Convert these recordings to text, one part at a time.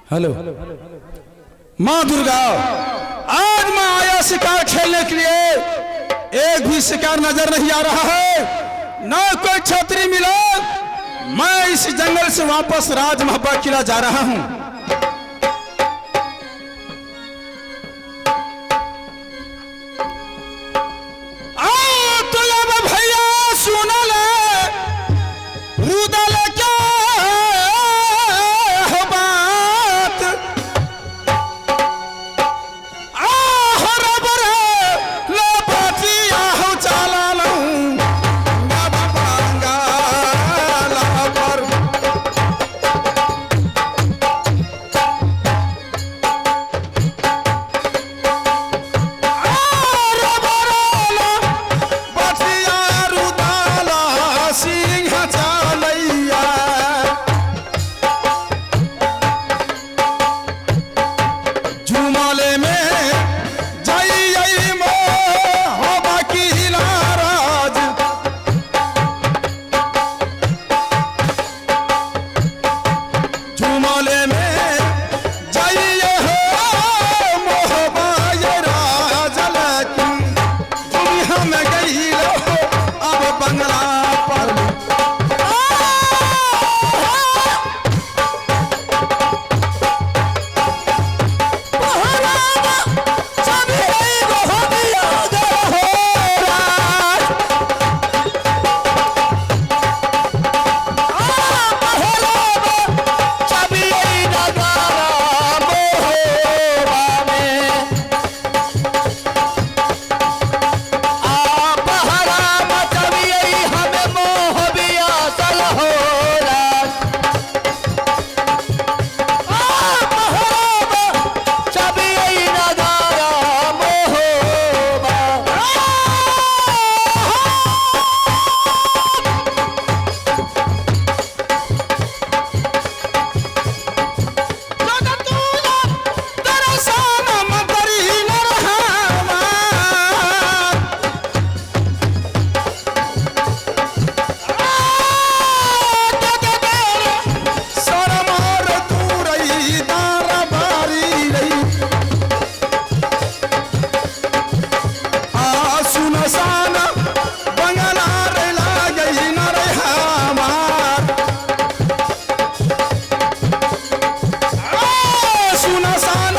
Hello माँ दुर्गा, आज मैं आया शिकार खेलने के लिए, एक भी शिकार नजर नहीं आ रहा है, न कोई छतरी मिला। मैं इस जंगल से वापस राज महोबा किला जा रहा हूं। आओ तो अब भैया सुन ले रुदल क्या हो बात, आह रबर लो बातिया हो चला लूं बाबा बंगाला पर। आह रबर लो बातिया रुदाला सिंह चलैया, झुमले में जाई मो हो बाकी राज, झुमले में जाइए हो मोहबाय राज, लेकिन दुनिया में गई हो अब बंगला पर। सुनसान बंगला रे लागई न रे हमार, सुनसान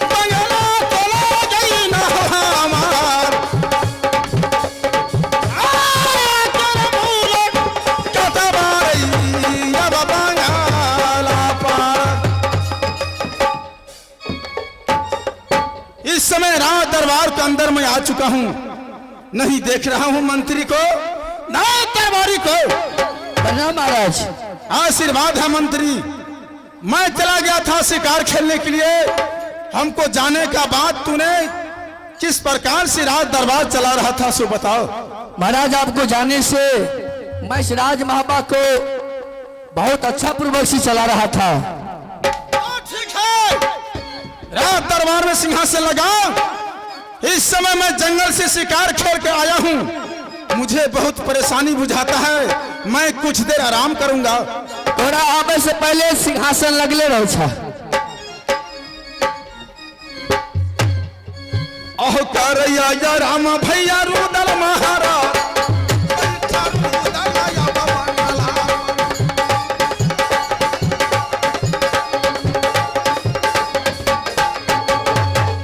बंगला तो लागई न हमार। कतबारई अब बंगाला पार। इस समय राज दरबार के अंदर मैं आ चुका हूं, नहीं देख रहा हूं मंत्री को ना दरबारी को। प्रणाम महाराज। आशीर्वाद है मंत्री। मैं चला गया था शिकार खेलने के लिए, हमको जाने का बाद तूने किस प्रकार से राज दरबार चला रहा था सो बताओ। महाराज आपको जाने से मैं इस राज महाबा को बहुत अच्छा पूर्वक से चला रहा था। ठीक है, राज दरबार में सिंहासन लगा। इस समय मैं जंगल से शिकार खेल के आया हूं, मुझे बहुत परेशानी बुझाता है, मैं कुछ देर आराम करूंगा। तोरा आवे से पहले सिंहासन लगले रहे छा। अहो करैया या राम भैया रुदल महाराज, बैठा रुदल या बंगला।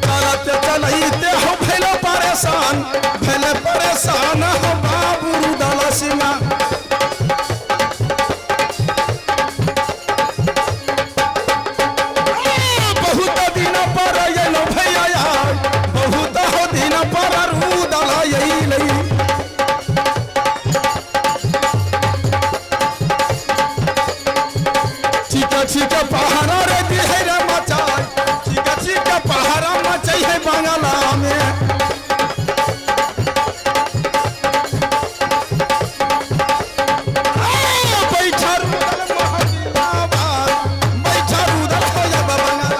चलत चलैते हो भैलो परेशान, भैले परेशान हो बाबू रुदल सिंहा। बहुत दिन पर अयलो भैया, बहुत हो दिन पर रुदल अयलै। ठीक ठीक पहाड़ा रे दिहे रे मचाई, ठीक ठीक पहाड़ा मचाई है बंगला में। बैठा रुदल महावीराबाद, बैठा रुदल हो जा बंगला।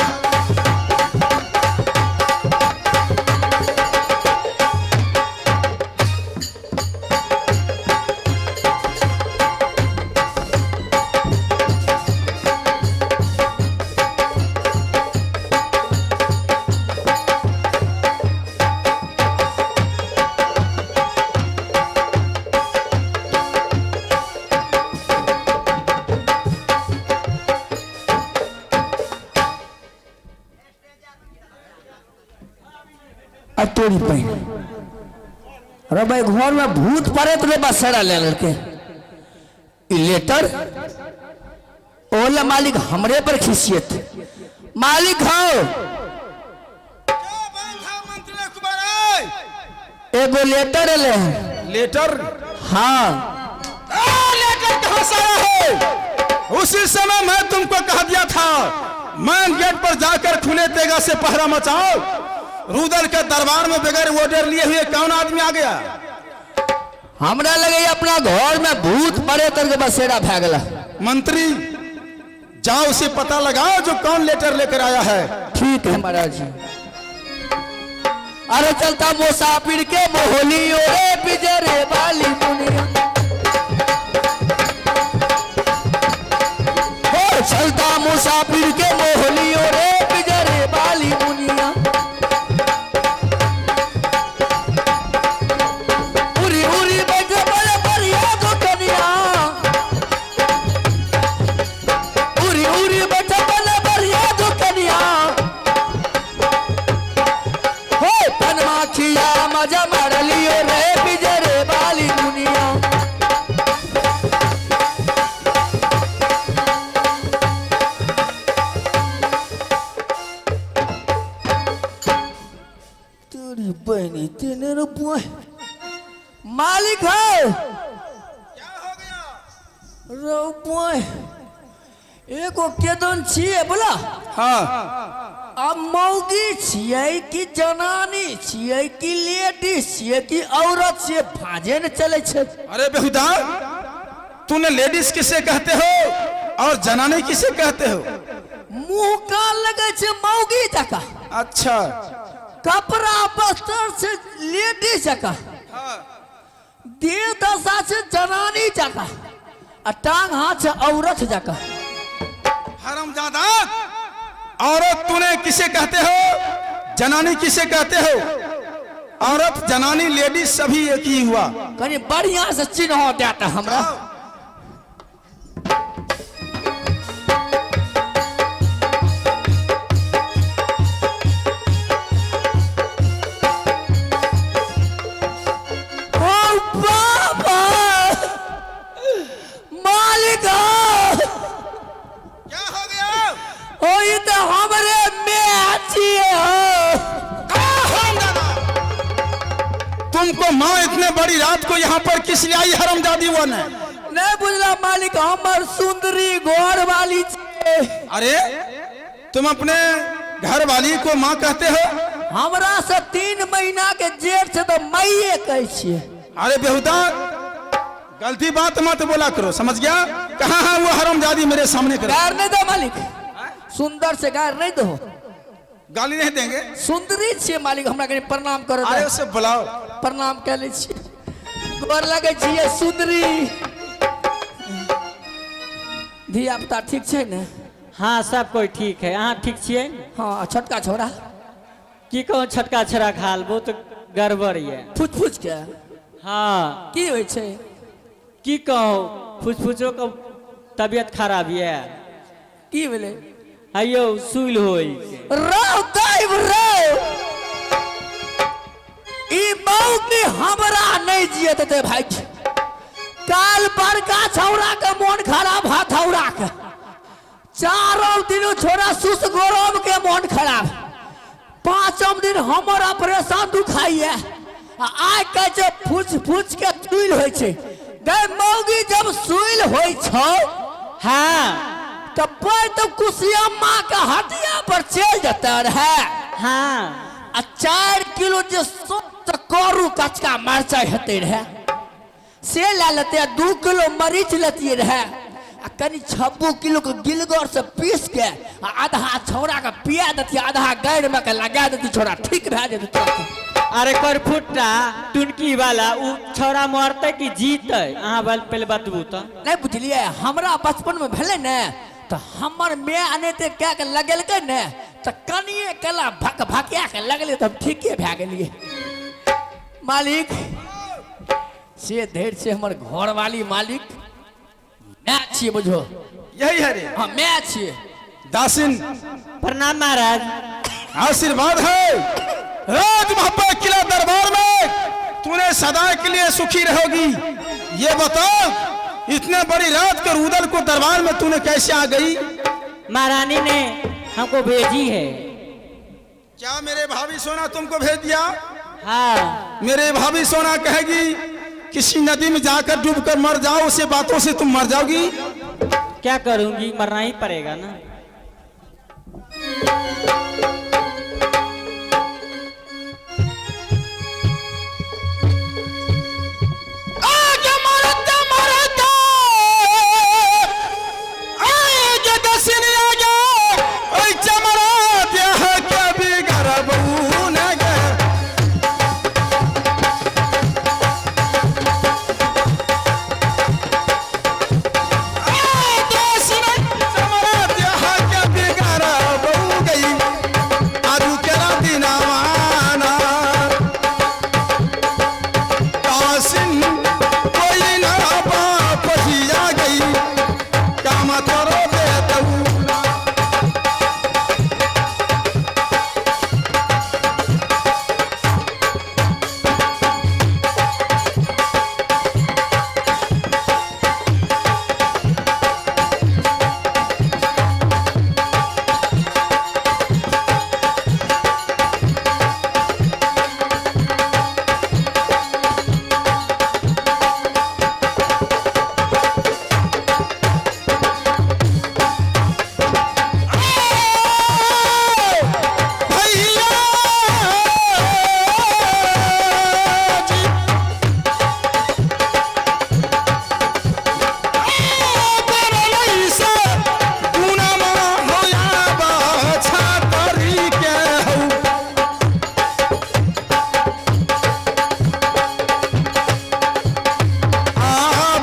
आ तोरी पहिन अरे भाई घर में भूत पड़े रे बसेरा ले लड़के ई लेटर ओला मालिक हमरे पर खिसियत मालिक हो। एगो लेटर एले हैं। लेटर? हाँ। लेटर कहाँ से आया है? उसी समय मैं तुमको कह दिया था, मेन गेट पर जाकर खुले तेगा से पहरा मचाओ। रुदल के दरबार में बगैर ऑर्डर लिए हुए कौन आदमी आ गया? हमरा लगे अपना घर में भूत पड़े तर के बसेरा भए गेला। मंत्री जाओ, उसे पता लगाओ जो कौन लेटर लेकर आया है। ठीक है महाराज जी। अरे चलता मुसाफिर के मोहली ओरे पिजरे वाली दुनिया। हो चलता मुसाफिर के मोहली ओरे पिजरे वाली दुनिया। उरी उरी बैठे बड़े बढ़िया दुकनिया। उरी उरी बैठे बड़े बढ़िया दुकनिया। हो पनमाखिया मजा मार लियो रे पिजरे वाली दुनिया। तेरी बहनी तेने रुपये मालिक है। क्या हो गया? रुपये एगो केदन छिए बोला। हाँ। अब मौगी छिए कि जनानी छिए कि लेडीज छिए कि औरत छिए भाजे न चले छे। अरे बेहुदा, तूने लेडीज किसे कहते हो और जनानी किसे कहते हो? मुंह कान लगे छे मौगी जका। अच्छा। कपड़ा बस्तर से लेडीज जका। हाँ। देह दशा से जनानी जका आ टांग हाथ से औरत जका। हरामजादा, औरत तूने किसे कहते हो, जनानी किसे कहते हो? औरत जनानी लेडीज सभी एक ही हुआ। कनी बढ़िया से चिन्ह देता हमरा। ओ बाबा मालिक क्या हो गया? ओ ई तो हमरे में छिए हो। तुमको माँ इतने बड़ी रात को यहाँ पर किस लिए आई हरामजादी वो ने? नहीं बुझला मालिक, हमर सुंदरी घर वाली छिए। अरे तुम अपने घर वाली को माँ कहते हो? हमरा से 3 महीना के जेठ से तो माइये कहै छिए। अरे बेहुदा, गलती बात मत बोला करो, समझ गया? कहाँ है वो हरामजादी मेरे सामने करो। गार नहीं दो मालिक, सुंदर से गार नहीं दो। गाली नहीं देंगे। सुंदरी छिए मालिक, हमरा कनी प्रणाम करो। अरे उसे बुलाओ। प्रणाम कर ले छिए, गोर लगे छिए सुंदरी। धिया पुता ठीक छै ने? हाँ सब कोई ठीक है। अहाँ ठीक छियै? हाँ। छोटका छोरा की कहूँ, छोटका छोरा खाल बहुत गड़बड़ ये। फुच फुच के? हाँ। की होइ छै? की कहूँ, फुचफुचो के तबियत खराब ये। की भेलै? अयो सुइल होइ छै। रौ दैव रौ, ई मौगी हमरा नहीं जियत दे भाई। काल बड़का छौड़ा के मोन खराब, हथौड़ा के चारों दिन छोरा सुस गरम के मोन खराब, 5म दिन हमर ऑपरेशन दुखाइए आ आइ कहै छै फुच फुच के सुइल होइ छै। गै मौगी जब सुइल होइ छौ हाँ तऽ पैर तऽ कुसिया माँ के हटिया पर चलि जेतै रहे। हाँ आ 4 किलो जे सख्त करू कचका मरचाइ हेतै रहे से लए लेतै, आ 2 किलो मरीच लेतियै रहे, आ कनि 26 किलो के गिलगर से पीस के आ आधा छौड़ा के पिया देतियै, आधा गाड़ि में के लगा देतियै, छौड़ा ठीक भए जेतै तुरंत। अरे करफुट्टा टुनकी वाला उ छौड़ा मरतै कि जीतै? अहाँ पहिले बतबू तऽ। नहीं बुझलियै, हमरा बचपन में भेलै ने तऽ हमर my अनैते कए के लगेलकै ने तऽ कनिए कला भक भकिया के लगलै तऽ हम ठीके भए गेलियै। मालिक से धैर्य से हमर घरवाली मालिक my छियै, बुझो। यही है रे। हाँ my छियै। दासिन प्रणाम महाराज। आशीर्वाद है। राज मोहब्बत किला दरबार में तूने सदा के लिए सुखी रहोगी। ये बताओ, इतने बड़ी रात के रूदल को दरबार में तूने कैसे आ गई? महारानी ने हमको भेजी है। क्या मेरे भाभी सोना तुमको भेज दिया? हाँ। मेरे भाभी सोना कहेगी किसी नदी में जाकर डूब कर मर जाओ, उसे बातों से तुम मर जाओगी। क्या करूंगी, मरना ही पड़ेगा ना। आगे मरते मरते, आगे दसिन आगे, ओय चमरा देह के बिगर बून गे। दसिन चमरा देह के बिगर बू गई, आजू केरा दिनवाना। कासिन कोई ना बाप जिया गई, काम तोरो दे दऊना। भैया जी, बरलई से गुनामा होया बाछा तरी के हऊ। आ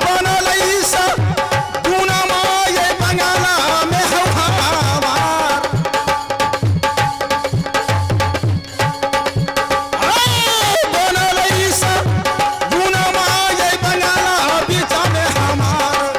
बनलई से गुनामा ये बंगाला में हऊ हमार। बनलई से गुनामा ये बंगाला बीच में हमार।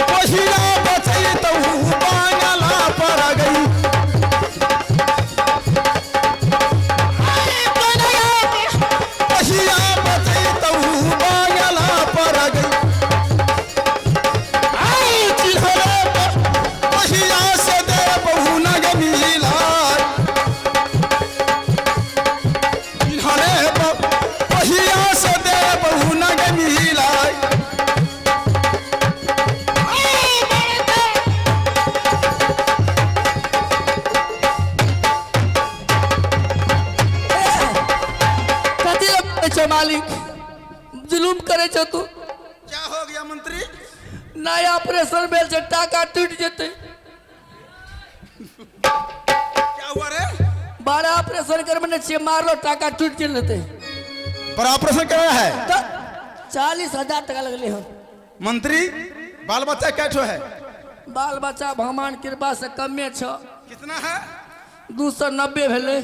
पहिला बचै तहु बांगला पर गई। पहिला बचै तहु बांगला पर गई। आई चिल्हरे पहिला से दे बहु नग मिला। चिल्हरे पहिला से दे बहु नग मिला। कथी लए मारै छौ मालिक? जुलुम करै छौ तू। क्या हो गया मंत्री? नया ऑपरेशन भेल छै, टाका टूटि जेतै। क्या हुआ रे? बड़ा ऑपरेशन करबेने छियै, मारलो टाका टूटि गेल हेतै। बड़ा ऑपरेशन कराया है? तऽ 40,000 टका लगलै हन। मंत्री, बाल बच्चा कैठो है? बाल बच्चा भगवान कृपा से कमे छ। कितना है? 290 भेलै।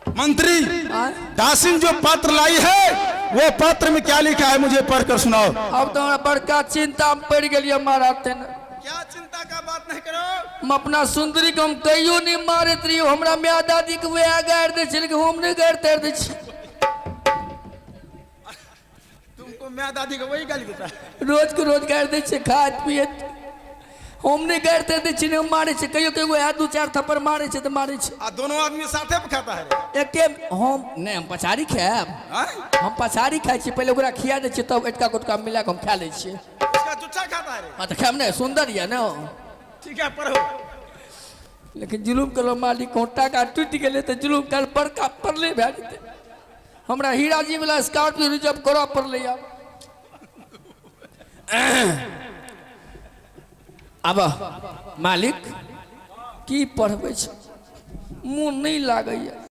मंत्री, आँय? दासिन जो पत्र लाई है वो पत्र में क्या लिखा है मुझे पढ़कर सुनाओ। अब तो हमरा बड़का चिंता में पड़ि गेलियै महाराज। तेने क्या चिंता का बात नहीं करो। हम अपना सुंदरी के हम कहियो नहीं मारैत रहियो। हमरा माय दादी के वएह गारि दै छै, लेकिन हम नहि गारि तारि दै छी। तुमको मैं दादी को वही गाली देता है। रोज के रोज गारि दै छै खाइत पियैत। हम नहि गारि तारि दै छी, नहि हम मारै छी। कहियो कहियो वएह 2-4 थप्पड़ मारै छै तऽ मारै छै। आ दोनों आदमी साथे पे खाता है रे। एके हम नहि, हम पछाड़ी खायब। आँय? हम पछाड़ी खाइ छी, पहिले ओकरा खिया दै छियै, तब एटका कोटका मिला कऽ हम खा लै छियै। उसका क्या चुच्छा खाता है रे? हाँ तो खायब नहि, सुन्दर यऽ ने। ठीक है, पढ़ो। लेकिन जुलूम केलहुँ मालिक, कहूँ टाका टूटि गेलै तऽ जुलूम काल्हि बड़का पड़ले भए जेतै हमरा। हीराजी वाला स्कॉर्पियो रिजर्व करऽ पड़लै। आब आब मालिक, की पढ़बै छै, मोन नहि लागैए।